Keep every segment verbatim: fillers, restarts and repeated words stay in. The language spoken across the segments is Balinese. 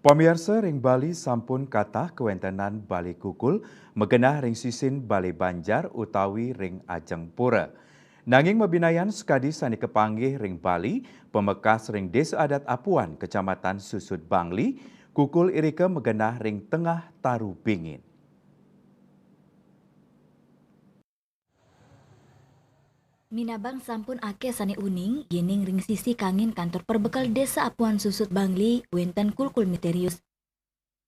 Pamiarsa, ring Bali sampun katah kawentenan Bale Kulkul magenah ring sisin Bale Banjar utawi ring ajeng pura. Nanging mabinayan sakadi sane kapanggih ring Bali, pamekas ring Desa Adat Apuan, Kecamatan Susut Bangli, kulkul irika magenah ring tengah taru bingin. Minabang sampun akeh sane uning, yening ring sisi kangin kantor perbekel Desa Apuan Susut Bangli wenten kulkul misterius.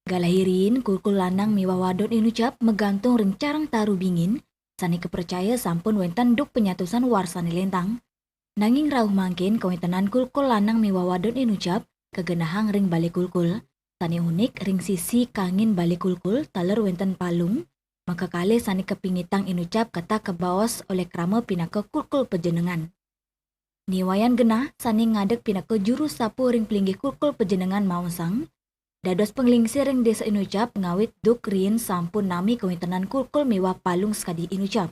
Galahé riin kulkul lanang miwah wadon inucap magantung ring carang taru bingin, sane kapracaya sampun wenten duk panyatosan warsane lentang. Nanging rauh mangkin kawentenan kulkul lanang miwah wadon inucap kagenahang ring Bale Kulkul, sane unik ring sisi kangin Bale Kulkul taler wenten palung, makakalih sane kapingitang inucap katah kabaos olih krama pinaka kulkul pajenengan. Niwayan genah sane ngadeg pinaka juru sapuh ring plinggih kulkul pajenengan maosang, dados panglingsir ring desa inucap ngawit duk riin sampun nami kawentenan kulkul miwah palung sakadi inucap.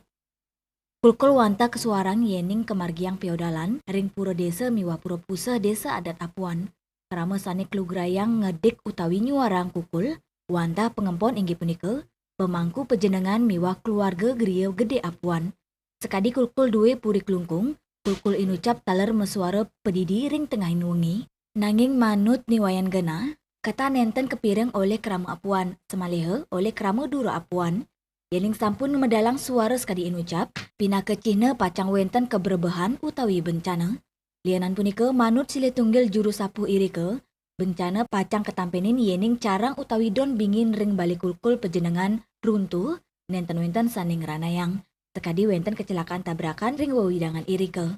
Kulkul wantah kasuarang yening kamargiang piodalan ring pura desa miwah pura puseh Desa Adat Apuan. Krama sane kalugrayang ngedig utawi nyuarang kulkul wantah pangempon inggih punika pamangku pajenengan miwah keluarga griya gede Apuan. Sakadi kulkul due puri klungkung, kulkul inucap taler masuara padidi ring tengahing wengi. Nanging manut niwayan genah, katah nenten kapireng olih krama Apuan, samaliha olih krama dura Apuan. Yening sampun ngamedalang suara sakadi inucap, pinaka cihna pacang wenten kabrebehan utawi bencana. Lianan punika, manut silih tunggil juru sapuh irika, bencana pacang katampenin yening carang utawi don bingin ring Bale Kulkul pajenengan runtuh, nenten wenten sane ngranayang. Sakadi wenten kecelakaan tabrakan ring wewidangan irika.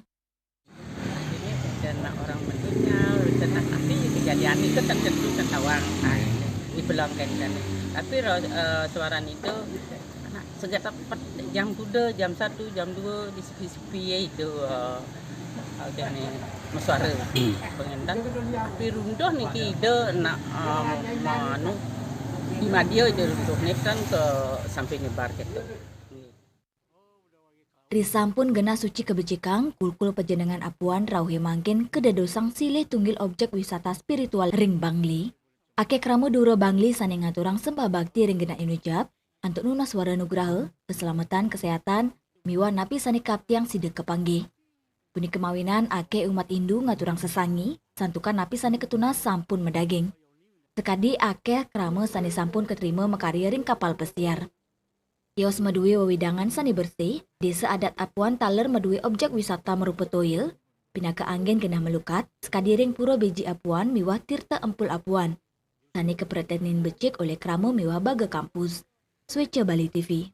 Ini ada orang meninggal, ada tapi kejadian itu tertentu ketawang. Nah, di belakang kan. Tapi ro- eh, suara itu sekitar pet- jam kuda, jam satu, jam dua di sepi-sepi ya itu. Eh, ada ni mesuara. Pengendan. Tapi runtuh niki ida nak um, anu di Madia je runtuh ni kan ke sampai nyebar gitu. Risampun genah suci kabecikang, kulkul pajenengan Apuan rauhe mangkin kadadosang silih tunggil objek wisata spiritual ring Bangli. Akeh krama dura Bangli sane ngaturang sembah bakti ring genah inucap, antuk nunas wara nugraha, keselamatan, kesehatan, miwah napi sane kaptiang sida kapanggih. Punika mawinan akeh umat Hindu ngaturang sesangi, santukan napi sane katunas sampun madaging. Sakadi akeh krama sane sampun katrima makarya ring kapal pesiar. Tios madue wewidangan sane bersih, Desa Adat Apuan taler madue objek wisata marupa toya, pinaka anggen genah malukat, sakadi ring Pura Beji Apuan miwah Tirta Empul Apuan, sane kapretenin becik olih krama miwah baga kampus. Swecha Bali T V.